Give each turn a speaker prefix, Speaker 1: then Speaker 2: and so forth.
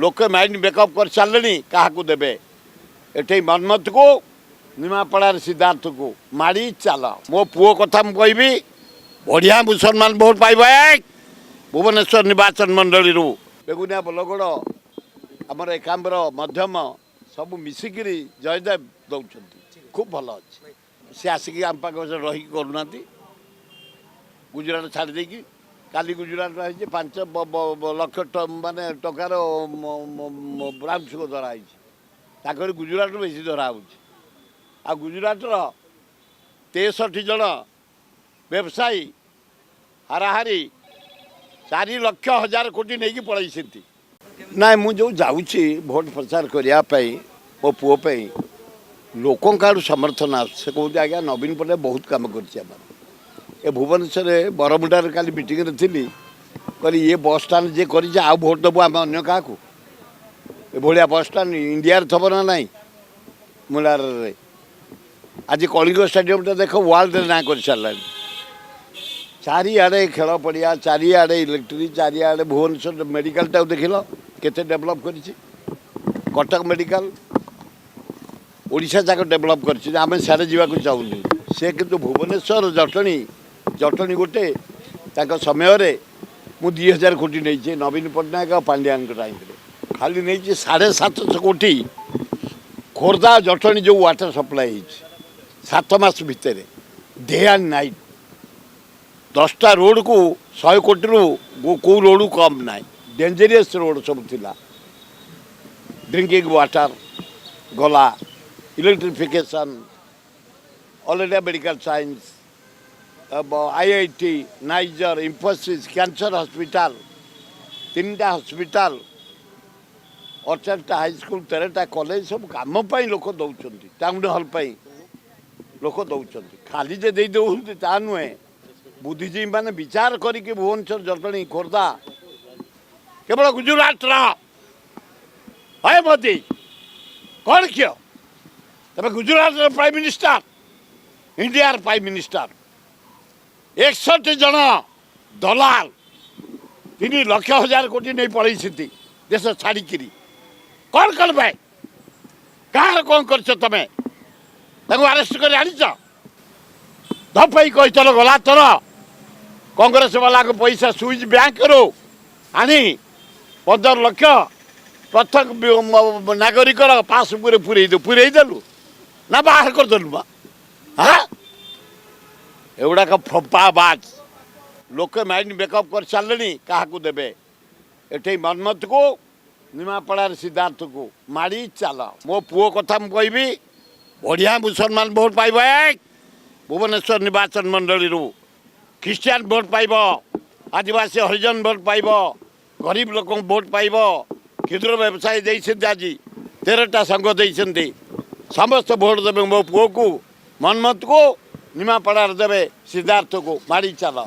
Speaker 1: ଲୋକେ mind makeup କରିସାରିଲେଣି କାହାକୁ ଦେବେ। ଏଠି ମନ୍ମଥକୁ, ନିମାପଡ଼ାରେ ସିଦ୍ଧାର୍ଥକୁ ମାଡ଼ି ଚାଲ। ମୋ ପୁଅ କଥା ମୁଁ କହିବି, ବଢ଼ିଆ ମୁସଲମାନ ଭୋଟ ପାଇବ ଏକ ଭୁବନେଶ୍ୱର ନିର୍ବାଚନ ମଣ୍ଡଳୀରୁ। ବେଗୁନିଆ, ବୋଲଗଡ଼, ଆମର ଏକାମ୍ବର, ମଧ୍ୟମ ସବୁ ମିଶିକିରି ଜୟଦେବ ଦେଉଛନ୍ତି। ଖୁବ୍ ଭଲ ଅଛି। ସେ ଆସିକି ଆମ ପାଖରେ ରହିକି କରୁନାହାନ୍ତି, ଗୁଜୁରାଟ ଛାଡ଼ି ଦେଇକି। କାଲି ଗୁଜୁରାଟ ହେଇଛି, 5 ଲକ୍ଷ ମାନେ ଟଙ୍କାର ବ୍ରାଉନ୍ ସୁଗର ଧରା ହେଇଛି। ତାଙ୍କର ଗୁଜୁରାଟରୁ ବେଶୀ ଧରା ହେଉଛି। ଆଉ ଗୁଜୁରାଟର 63 ଜଣ ବ୍ୟବସାୟୀ ହାରାହାରି 4 ଲକ୍ଷ ହଜାର କୋଟି ନେଇକି ପଳେଇଛନ୍ତି। ନାଇଁ, ମୁଁ ଯେଉଁ ଯାଉଛି ଭୋଟ ପ୍ରଚାର କରିବା ପାଇଁ ମୋ ପୁଅ ପାଇଁ, ଲୋକଙ୍କ ଆଡ଼ୁ ସମର୍ଥନ ଆସୁଛି। ସେ କହୁଛି, ଆଜ୍ଞା, ନବୀନ ପଟ୍ଟନାୟକ ବହୁତ କାମ କରିଛି ଆମର। ଏ ଭୁବନେଶ୍ୱରରେ ବରମୁଣ୍ଡାରେ କାଲି ମିଟିଂରେ ଥିଲି, କହିଲି, ଇଏ ବସ୍ ଷ୍ଟାଣ୍ଡ ଯିଏ କରିଛି, ଆଉ ଭୋଟ ଦେବୁ ଆମେ ଅନ୍ୟ କାହାକୁ? ଏଭଳିଆ ବସ୍ ଷ୍ଟାଣ୍ଡ ଇଣ୍ଡିଆରେ ଥବ ନା ନାହିଁ ମୁଲାରରେ। ଆଜି କଳିଙ୍ଗ ଷ୍ଟାଡ଼ିୟମଟା ଦେଖ, ୱାର୍ଲଡରେ ନାଁ କରିସାରିଲାଣି। ଚାରିଆଡ଼େ ଖେଳ ପଡ଼ିଆ, ଚାରିଆଡ଼େ ଇଲେକ୍ଟ୍ରିକ୍, ଚାରିଆଡ଼େ। ଭୁବନେଶ୍ୱର ମେଡ଼ିକାଲଟାକୁ ଦେଖିଲ, କେତେ ଡେଭଲପ୍ କରିଛି। କଟକ ମେଡ଼ିକାଲ, ଓଡ଼ିଶା ଯାକ ଡେଭଲପ୍ କରିଛି। ଆମେ ସିଆଡ଼େ ଯିବାକୁ ଚାହୁଁନି। ସେ କିନ୍ତୁ ଭୁବନେଶ୍ୱର ଜଟଣୀ, ଜଟଣୀ ଗୋଟେ ତାଙ୍କ ସମୟରେ ମୁଁ 2000 କୋଟି ନେଇଛି। ନବୀନ ପଟ୍ଟନାୟକ ଆଉ ପାଣ୍ଡିଆନଙ୍କ ଟାଇମ୍ରେ ଖାଲି ନେଇଛି 750 କୋଟି। ଖୋର୍ଦ୍ଧା ଜଟଣୀ ଯେଉଁ ୱାଟର ସପ୍ଲାଏ ହେଇଛି 7 ମାସ ଭିତରେ, ଡେ ଆଣ୍ଡ ନାଇଟ୍, 10ଟା ରୋଡ଼କୁ 100 କୋଟିରୁ କେଉଁ ରୋଡ଼କୁ କମ୍ ନାହିଁ। ଡେଞ୍ଜରିୟସ୍ ରୋଡ଼ ସବୁ ଥିଲା। ଡ୍ରିଙ୍କିଂ ୱାଟର ଗଲା, electrification, all India medical science, IIT, ନାଇଜର, ଇନଫୋସିସ୍, cancer hospital, ତିନିଟା ହସ୍ପିଟାଲ, 48ଟା ହାଇସ୍କୁଲ, 13ଟା କଲେଜ, ସବୁ କାମ ପାଇଁ ଲୋକ ଦେଉଛନ୍ତି। ଟାଉନ୍ ହଲ୍ ପାଇଁ ଲୋକ ଦେଉଛନ୍ତି। ଖାଲି ଯେ ଦେଇ ଦେଉଛନ୍ତି ତା ନୁହେଁ। ବୁଦ୍ଧିଜୀବୀ ମାନେ ବିଚାର କରିକି ଭୁବନେଶ୍ୱର, ଜଟଣୀ, ଖୋର୍ଦ୍ଧା, କେବଳ ଗୁଜୁରାଟର। ହଏ ମୋଦି, କ'ଣ କିଅ ତମେ ଗୁଜୁରାଟର ପ୍ରାଇମ୍ ମିନିଷ୍ଟର, ଇଣ୍ଡିଆର ପ୍ରାଇମ୍ ମିନିଷ୍ଟର? 61 ଜଣ ଦଲାଲ 3 ଲକ୍ଷ ହଜାର କୋଟି ନେଇ ପଳେଇଛନ୍ତି ଦେଶ ଛାଡ଼ିକିରି। କ'ଣ କଣ ପାଇଁ, କାହାର କ'ଣ କରିଛ ତମେ? ତାକୁ ଆରେଷ୍ଟ କରି ଆଣିଛ? ଧପାଇ କହିଥିଲ ଗଲା ତର କଂଗ୍ରେସ ବାଲାଙ୍କ ପଇସା ସୁଇସ୍ ବ୍ୟାଙ୍କରୁ ଆଣି 15 ଲକ୍ଷ ପ୍ରତ୍ୟେକ ନାଗରିକର ପାସବୁକରେ ପୁରେଇ ଦେଲୁ ନା ବାହାର କରିଦେଲୁ ବା? ହଁ, ଏଗୁଡ଼ାକ ଫମ୍ପା ବାଜ। ଲୋକେ ମାଇଣ୍ଡ ମେକଅପ୍ କରିସାରିଲେଣି କାହାକୁ ଦେବେ। ଏଠି ମନ୍ମଥକୁ, ନିମାପଡ଼ାରେ ସିଦ୍ଧାର୍ଥକୁ ମାଡ଼ି ଚାଲ। ମୋ ପୁଅ କଥା ମୁଁ କହିବି, ବଢ଼ିଆ ମୁସଲମାନ ଭୋଟ ପାଇବ ଏକ ଭୁବନେଶ୍ୱର ନିର୍ବାଚନ ମଣ୍ଡଳୀରୁ। ଖ୍ରୀଷ୍ଟିଆନ ଭୋଟ ପାଇବ, ଆଦିବାସୀ ହରିଜନ ଭୋଟ ପାଇବ, ଗରିବ ଲୋକଙ୍କ ଭୋଟ ପାଇବ। କ୍ଷୁଦ୍ର ବ୍ୟବସାୟୀ ଦେଇଛନ୍ତି, ଆଜି 13ଟା ସଂଘ ଦେଇଛନ୍ତି। ସମସ୍ତେ ଭୋଟ ଦେବେ ମୋ ପୁଅକୁ ମନ୍ମଥକୁ, ନିମାପଡ଼ାରେ ଦେବେ ସିଦ୍ଧାର୍ଥକୁ। ମାଡ଼ି ଚାଲ।